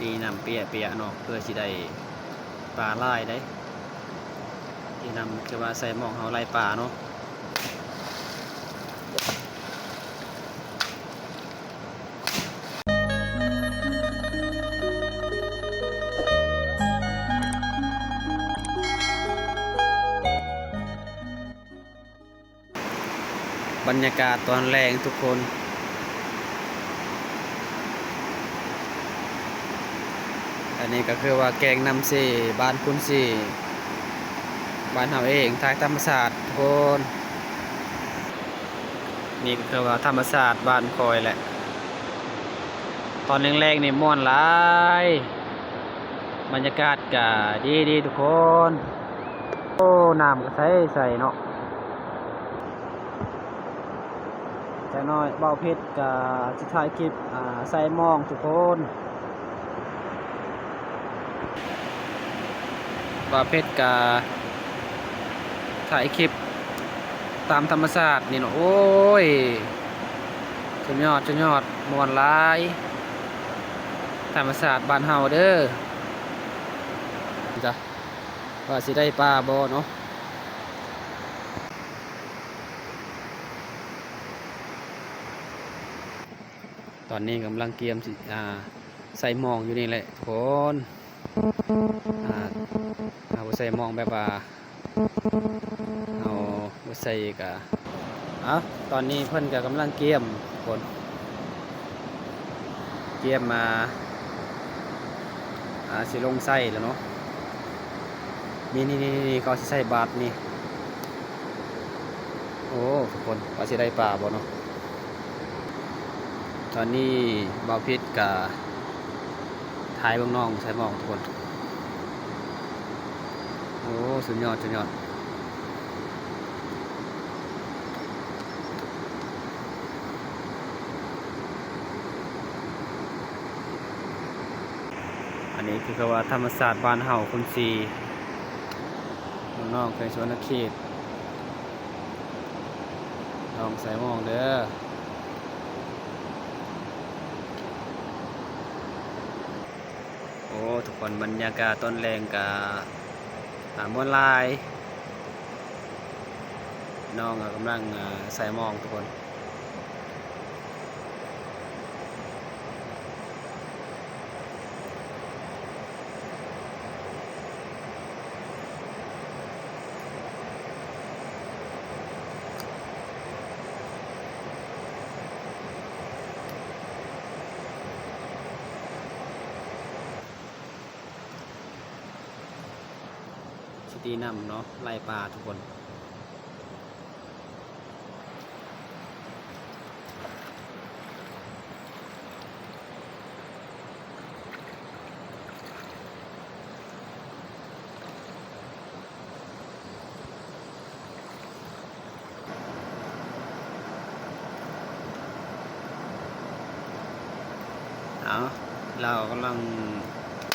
ຕີນ້ຳເປຍໆເນາະ ເພື່ອຊິໄດ້ປາຫຼາຍເດ້. ຕີນ້ຳ ຖືວ່າໃສ່ມອງເຮົາໄລ່ປາເນາະ. ບັນຍາກາດຕອນແລງທຸກຄົນ. ອັນນີ້ກໍຄືວ່າແກ້ງນ້ຳເຊ ບ້ານຄຸນສີ ບ້ານເຮົາເອງ ທາງທຳມະຊາດທຸກຄົນ. ນີ້ກໍຄືວ່າທຳມະຊາດບ້ານຂ້ອຍແຫຼະ. ຕອນແລງໆນີ້ມ່ວນຫຼາຍ ບັນຍາກາດກໍດີໆທຸກຄົນ. ໂອ້ ນ້ຳກໍໃສໆເນາະ. ຈັກໜ້ອຍບ່າວເພັດກໍຊິຖ່າຍຄລິບ ອ່າ ໃສ່ມອງທຸກຄົນ. ບ່າວເພັດກໍຖ່າຍຄລິບຕາມທຳມະຊາດນີ້ເນາະ. ໂອ້ຍ ສຸດຍອດ ສຸດຍອດ ມ່ວນຫຼາຍ ທຳມະຊາດບ້ານເຮົາເດີ. ຈ້ະ ວ່າຊິໄດ້ປາບໍ່ເນາະ. ຕອນນີ້ກຳລັງກຽມຊິ ອ່າ ໃສ່ມອງຢູ່ນີ້ແຫຼະທຸກຄົນ. ອ່າ ເຮົາໃສ່ມອງແບບວ່າ ເຮົາບໍ່ໃສ່ກະ ເອົາ ຕອນນີ້ເພິ່ນກະກຳລັງກຽມ ຄົນ ກຽມມາ ອ່າ ຊິລົງໃສ່ແລ້ວເນາະ. ນີ້ໆໆໆ ເຂົາຊິໃສ່ບາດນີ້. ໂອ້ ທຸກຄົນ ວ່າຊິໄດ້ປາບໍ່ເນາະ. ຕອນນີ້ບ່າວເພັດກະຖ່າຍເບິ່ງນ້ອງໃສ່ມອງທຸກຄົນ. ໂອ້ ສຸດຍອດ ສຸດຍອດ. ອັນນີ້ຄືວ່າທຳມະຊາດບ້ານເຮົາ ຄຸນສີ ເມືອງນອງ ແຂວງສະຫວັນນະເຂດ. ລອງໃສ່ມອງເດີ. ໂອ້ ທຸກຄົນ ບັນຍາກາດຕອນແລງກະ ອ່າ ມ່ວນຫຼາຍ. ນ້ອງກະກຳລັງ ອ່າ ໃສ່ມອງທຸກຄົນ. ຊິຕີນ້ຳເນາະ ໄລ່ປາທຸກຄົນ. ເອົາ ລາວກຳລັງ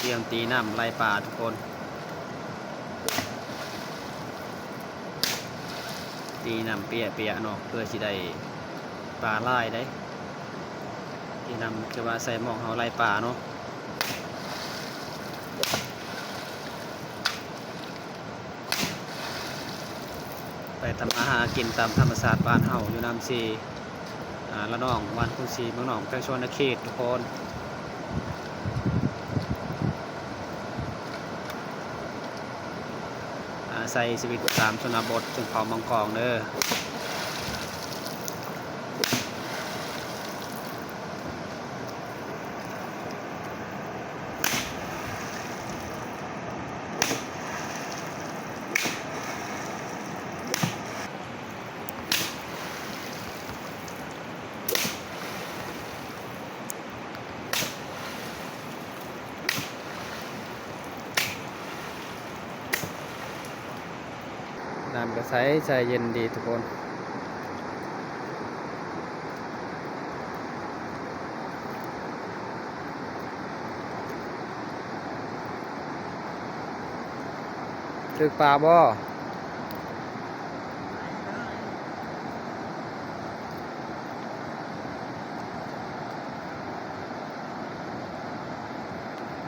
ກຽມຕີນ້ຳໄລ່ປາທຸກຄົນ. ຕີນ້ຳເປຍໆເນາະ ເພື່ອຊິໄດ້ປາຫຼາຍເດ້. ຕີນ້ຳ ຖືວ່າໃສ່ມອງເຮົາໄລ່ປາເນາະ. ໄປທຳມາຫາກິນຕາມທຳມະຊາດບ້ານເຮົາ ຢູ່ນ້ຳເຊ ອ່າ ລະນອງ ບ້ານຄຸນສີ ເມືອງນອງ ແຂວງສະຫວັນນະເຂດທຸກຄົນ. ອາໄສຊີວິດຕາມຊົນນະບົດຊົນເຜົ່າມັງກອງເດີ. ນ້ຳກໍໃສ ໃສເຢັນດີທຸກຄົນ. ຖືກປາບໍ່? ໂ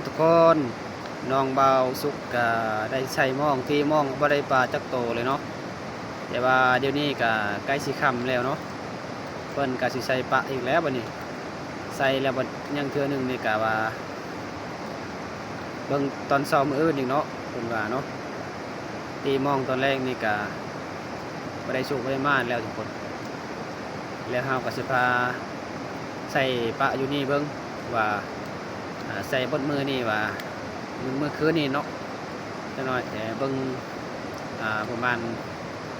ທຸກຄົນ ນ້ອງບ່າວສຸກກະໄດ້ໃສ່ມອງ ຕີມອງບໍ່ໄດ້ປາຈັກໂຕເລີຍເນາະ. ແຕ່ວ່າດຽວນີ້ກະໃກ້ຊິຄ່ຳແລ້ວເນາະ ເພິ່ນກະຊິໃສ່ປະອີກແລ້ວບັດນີ້. ໃສ່ແລ້ວບັດຍັງເທື່ອໜຶ່ງນີ້ກະວ່າ ເບິ່ງຕອນເຊົ້າມື້ອື່ນອີກເນາະ ເພິ່ນວ່າເນາະ. ຕີມອງຕອນແລງນີ້ກະບໍ່ໄດ້ໂຊກບໍ່ໄດ້ໝານແລ້ວທຸກຄົນ. ແລ້ວເຮົາກໍຊິພາໃສ່ປະຢູ່ນີ້ເບິ່ງວ່າ ອາ ໃສ່ເບິດມື້ນີ້ວ່າ ມື້ ມື້ຄືນນີ້ເນາະ ຈັກໜ້ອຍ ແຕ່ເບິ່ງ ອາ ປະມານ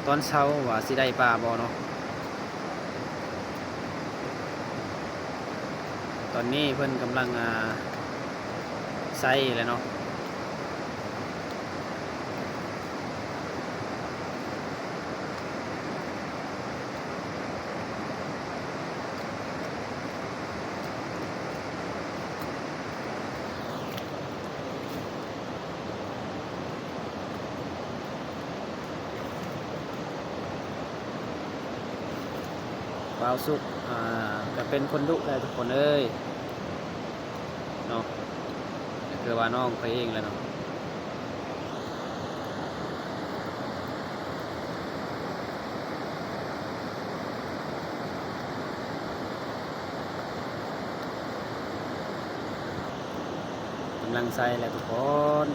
ຕອນເຊົ້າວ່າຊິໄດ້ປາບໍ່ເນາະ. ຕອນນີ້ເພິ່ນກຳລັງ ອາ ໃສ່ແຫຼະເນາະ. ບ່າວສຸກ ອາ ກະເປັນຄົນດຸແຫຼະທຸກຄົນເອີຍເນາະ ຄືວ່ານ້ອງຂ້ອຍເອງແຫຼະເນາະ. ກຳລັງໃສ່ແຫຼະທຸກຄົນ.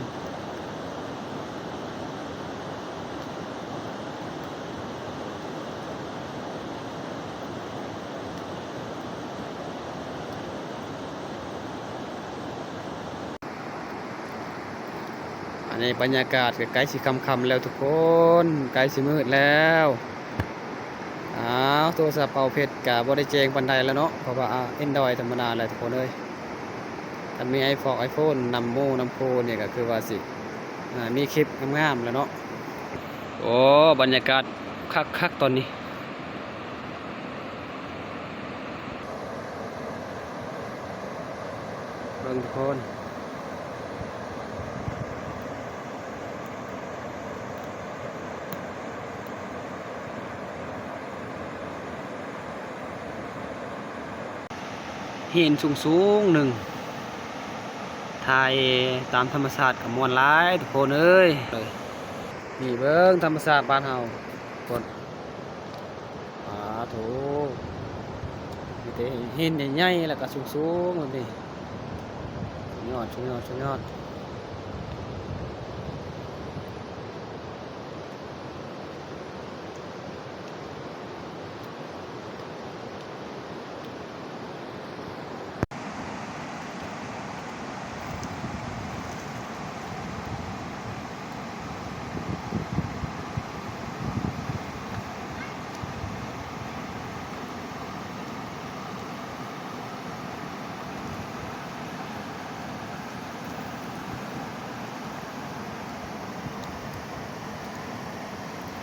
ອັນນີ້ບັນຍາກາດກໍໃກ້ຊິຄ່ຳໆແລ້ວທຸກຄົນ ໃກ້ຊິມືດແລ້ວ. ອ້າວ ໂທລະສັບເປົ່າເພັດກໍບໍ່ໄດ້ແຈ້ງປານໃດແລ້ວເນາະ ເພາະວ່າ ອາ Android ທຳມະດາແຫຼະທຸກຄົນເອີຍ. ຄັນມີ iPhone iPhone ນຳໝູ່ນຳຄູ່ນີ້ກໍຄືວ່າຊິ ອາ ມີຄລິບງາມໆແລ້ວເນາະ. ໂອ້ ບັນຍາກາດຄັກໆຕອນນີ້ ເບິ່ງທຸກຄົນ. ຫີນສູງໆໜຶ່ງ ຖ່າຍຕາມທຳມະຊາດກໍມ່ວນຫຼາຍທຸກຄົນເອີຍ. ນີ້ເບິ່ງທຳມະຊາດບ້ານເຮົາ ຄົນ ປາໂທ້ ມີແຕ່ຫີນໃຫຍ່ໆ ແລ້ວກໍສູງໆແບບນີ້ ສຸດຍອດ ສຸດຍອດ ສຸດຍອດ.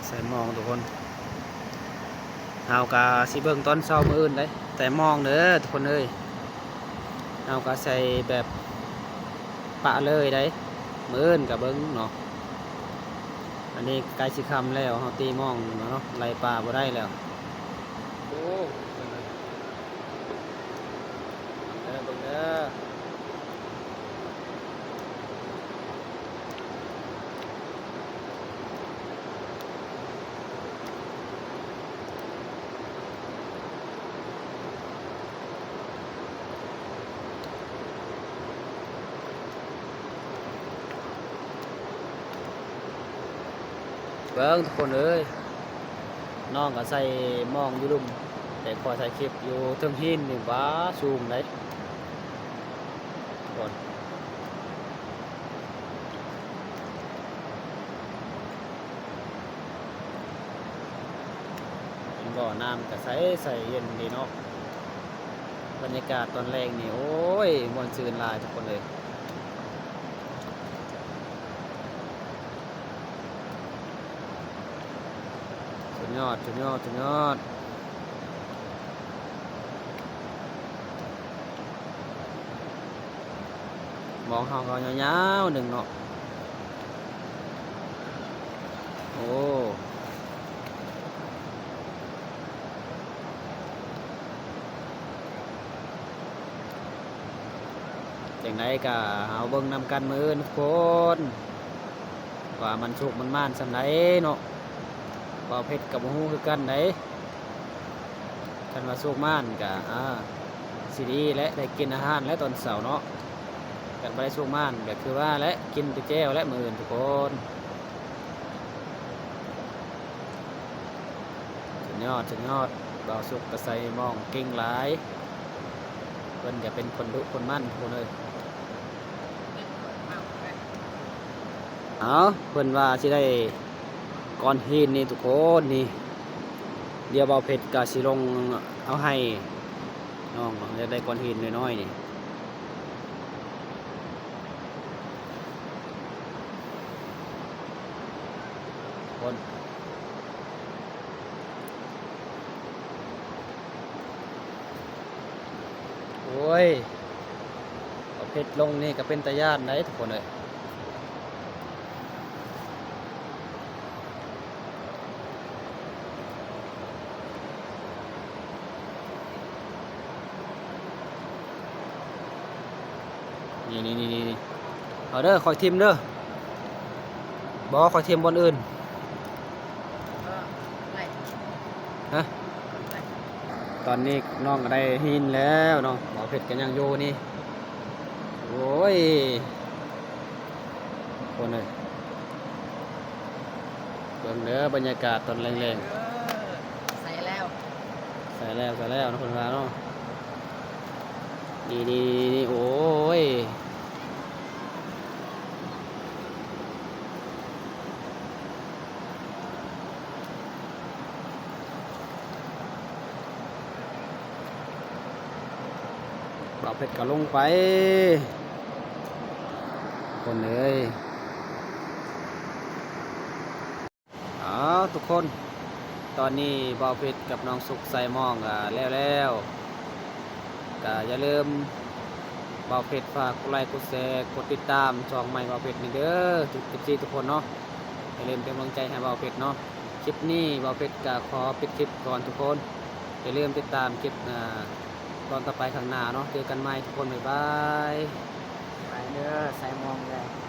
ໃສ່ມອງທຸກຄົນ ເຮົາກະຊິເບິ່ງຕອນເຊົ້າມື້ອື່ນເດ້ ໃສ່ມອງເດີທຸກຄົນເອີຍ. ເຮົາກະໃສ່ແບບປະເລີຍໄດ໋ ມື້ອື່ນກະເບິ່ງເນາະ. ອັນນີ້ໃກ້ຊິຄ່ຳແລ້ວ ເຮົາຕີມອງແລ້ວເນາະ ໄລ່ປາບໍ່ໄດ້ແລ້ວ. ໂອ້ ເບິ່ງເດີ ເບິ່ງເດີ. ເບິ່ງທຸກຄົນເອີຍ ນ້ອງກໍໃສ່ມອງຢູ່ລຸ່ມ ແຕ່ຂ້ອຍຖ່າຍຄລິບຢູ່ເທິງຫີນນີ້ ວ້າ ສູງເດ້ ທຸກຄົນ. ເຫັນບໍ່ ນ້ຳກໍໃສໆ ເຢັນດີເນາະ. ບັນຍາກາດຕອນແລງນີ້ ໂອ້ຍ ມ່ວນຊື່ນຫຼາຍທຸກຄົນເອີຍ. ສຸດຍອດ ສຸດຍອດ ສຸດຍອດ. ມອງເຮົາກໍຍາວໆໜຶ່ງເນາະ. ໂອ້. ຈັ່ງໃດກໍເຮົາເບິ່ງນຳກັນມື້ອື່ນທຸກຄົນ ວ່າມັນໂຊກມັນໝານສ່ຳໃດເນາະ. ບ່າວເພັດກໍບໍ່ຮູ້ຄືກັນໃດ ຄັນວ່າໂຊກໝານກໍ ອ່າ ຊິດີແຫຼະ ໄດ້ກິນອາຫານແຫຼະຕອນເຊົ້າເນາະ. ຄັນບໍ່ໄດ້ໂຊກໝານກໍຄືວ່າແຫຼະ ກິນແຕ່ແຈ່ວແຫຼະມື້ອື່ນທຸກຄົນ. ສຸດຍອດ ສຸດຍອດ ບ່າວສຸກກະໃສ່ມອງເກັ່ງຫຼາຍ ເພິ່ນກະເປັນຄົນດຸຄົນໝັ່ນພຸ້ນເອີຍ. ເອົາ ເພິ່ນວ່າຊິໄດ້ກ້ອນຫີນນີ້ທຸກຄົນນີ້ ດຽວບ່າວເພັດກະຊິລົງເອົາໃຫ້ນ້ອງເນາະ ຢາກໄດ້ກ້ອນຫີນນ້ອຍໆນີ້. ຄົນ ໂອ້ຍ ເອົາເພັດລົງນີ້ກໍເປັນຕາຢ້ານໄດ໋ທຸກຄົນເອີຍ. ນີ້ໆໆໆ ເອົາເດີ ຂ້ອຍຖິ້ມເດີ ບໍ່ ຂ້ອຍຖິ້ມບ່ອນອື່ນ. ຮະ ຕອນນີ້ນ້ອງກໍໄດ້ຫີນແລ້ວເນາະ ບ່າວເພັດກໍຍັງຢູ່ນີ້. ໂອ້ຍ ຄົນເອີຍ ເບິ່ງເດີ ບັນຍາກາດຕອນແລງໆ. ເອີ ໃສ່ແລ້ວ ໃສ່ແລ້ວ ໃສ່ແລ້ວເນາະ ເພິ່ນວ່າເນາະ. ນີ້ໆໆ ໂອ້ຍ ບ່າວເພັດກໍລົງໄປ ຄົນເອີຍ. ເອົາ ທຸກຄົນ ຕອນນີ້ບ່າວເພັດກັບນ້ອງສຸກໃສ່ມອງກໍແລ້ວແລ້ວ ກໍຢ່າລືມ ບ່າວເພັດຝາກກົດໄລກົດແຊ ກົດຕິດຕາມຊ່ອງໃໝ່ບ່າວເພັດນີ້ເດີ ທຸກ ເອັຟຊີ ທຸກຄົນເນາະ. ຢ່າລືມເປັນກຳລັງໃຈໃຫ້ບ່າວເພັດເນາະ. ຄລິບນີ້ບ່າວເພັດກໍຂໍປິດຄລິບກ່ອນທຸກຄົນ ຢ່າລືມຕິດຕາມຄລິບ ອ່າ ຕອນຕໍ່ໄປຂ້າງໜ້າເນາະ. ເຈີກັນໃໝ່ທຸກຄົນ ບາຍບາຍ. ໄປເດີ ໃສ່ມອງເດີ.